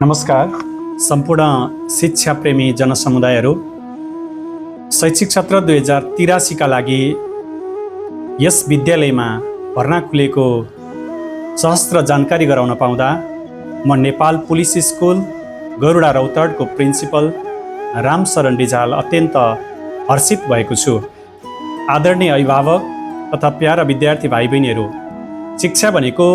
नमस्कार सम्पूर्ण शिक्षा प्रेमी जनसमुदायहरू। शैक्षिक सत्र 2083 का लागि यस विद्यालयमा भर्ना खुलेको सहस्त्र जानकारी गराउन पाउँदा म नेपाल पुलिस स्कुल गरुडा रौतहटको प्रिन्सिपल रामशरण रिजाल अत्यन्त हर्षित भएको छु। आदरणीय अभिभावक तथा प्यारा विद्यार्थी भाइ बहिनीहरू, शिक्षा भनेको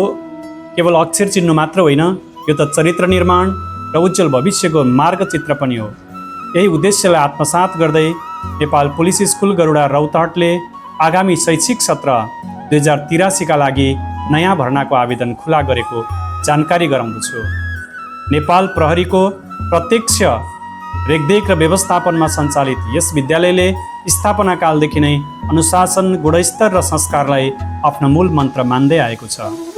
केवल अक्षर चिन्नु मात्र होइन, यो त चरित्र निर्माण र उज्जवल भविष्यको मार्गचित्र पनि हो। यही उद्देश्यलाई आत्मसात गर्दै नेपाल पुलिस स्कुल गरुडा रौतहटले आगामी शैक्षिक सत्र 2083 का लागि नयाँ भर्नाको आवेदन खुला गरेको जानकारी गराउँदछु। नेपाल प्रहरीको प्रत्यक्ष रेखदेख र व्यवस्थापनमा सञ्चालित यस विद्यालयले स्थापना कालदेखि नै अनुशासन, गुणस्तर र संस्कारलाई आफ्नो मूल मन्त्र मान्दै आएको छ।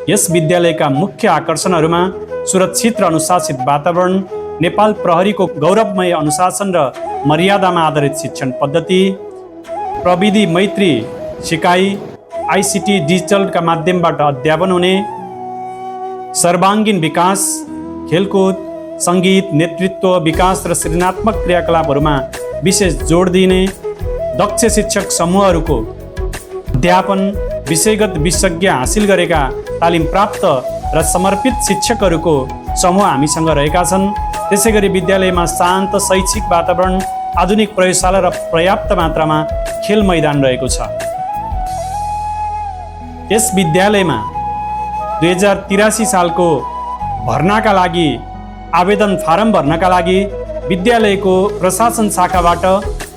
यस विद्यालयका मुख्य आकर्षणहरूमा सुरक्षित र अनुशासित वातावरण, नेपाल प्रहरीको गौरवमय अनुशासन र मर्यादामा आधारित शिक्षण पद्धति, प्रविधि मैत्री सिकाइ, आइसिटी डिजिटलका माध्यमबाट अध्यापन हुने, सर्वाङ्गीन विकास, खेलकुद, सङ्गीत, नेतृत्व विकास र सृजनात्मक क्रियाकलापहरूमा विशेष जोड दिने, दक्ष शिक्षक समूहहरूको अध्यापन, विषयगत विशेषज्ञ हासिल गरेका तालिम प्राप्त र समर्पित शिक्षकहरूको समूह हामीसँग रहेका छन्। त्यसैगरी विद्यालयमा शान्त शैक्षिक वातावरण, आधुनिक प्रयोगशाला र पर्याप्त मात्रामा खेल मैदान रहेको छ। यस विद्यालयमा 2083 सालको भर्नाका लागि आवेदन फारम भर्नका लागि विद्यालयको प्रशासन शाखाबाट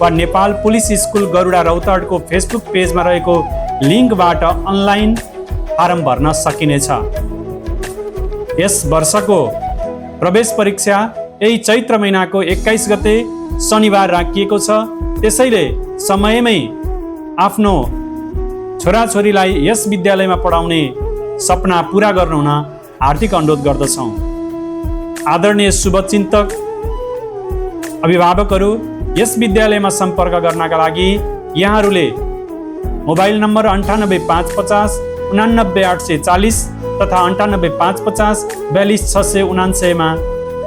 वा नेपाल पुलिस स्कुल गरुडा रौतहटको फेसबुक पेजमा रहेको लिङ्कबाट अनलाइन फारम भर्न सकिनेछ। यस वर्षको प्रवेश परीक्षा यही चैत्र महिनाको 21 गते शनिबार राखिएको छ। त्यसैले समयमै आफ्नो छोराछोरीलाई यस विद्यालयमा पढाउने सपना पुरा गर्नु हुन हार्दिक अनुरोध गर्दछौँ। आदरणीय शुभचिन्तक अभिभावकहरू, यस विद्यालयमा सम्पर्क गर्नका लागि यहाँहरूले मोबाइल नम्बर 98550 89840 तथा 98550 42699 मा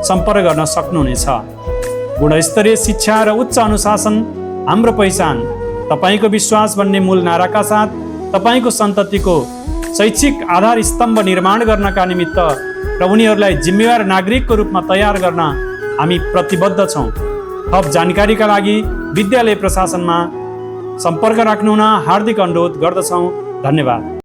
सम्पर्क गर्न सक्नुहुनेछ। गुणस्तरीय शिक्षा र उच्च अनुशासन हाम्रो पहिचान, तपाईँको विश्वास भन्ने मूल नाराका साथ तपाईँको सन्ततिको शैक्षिक आधार स्तम्भ निर्माण गर्नका निमित्त र उनीहरूलाई जिम्मेवार नागरिकको रूपमा तयार गर्न हामी प्रतिबद्ध छौँ। थप जानकारीका लागि विद्यालय प्रशासनमा सम्पर्क राख्नुहुन हार्दिक अनुरोध गर्दछौँ। धन्यवाद।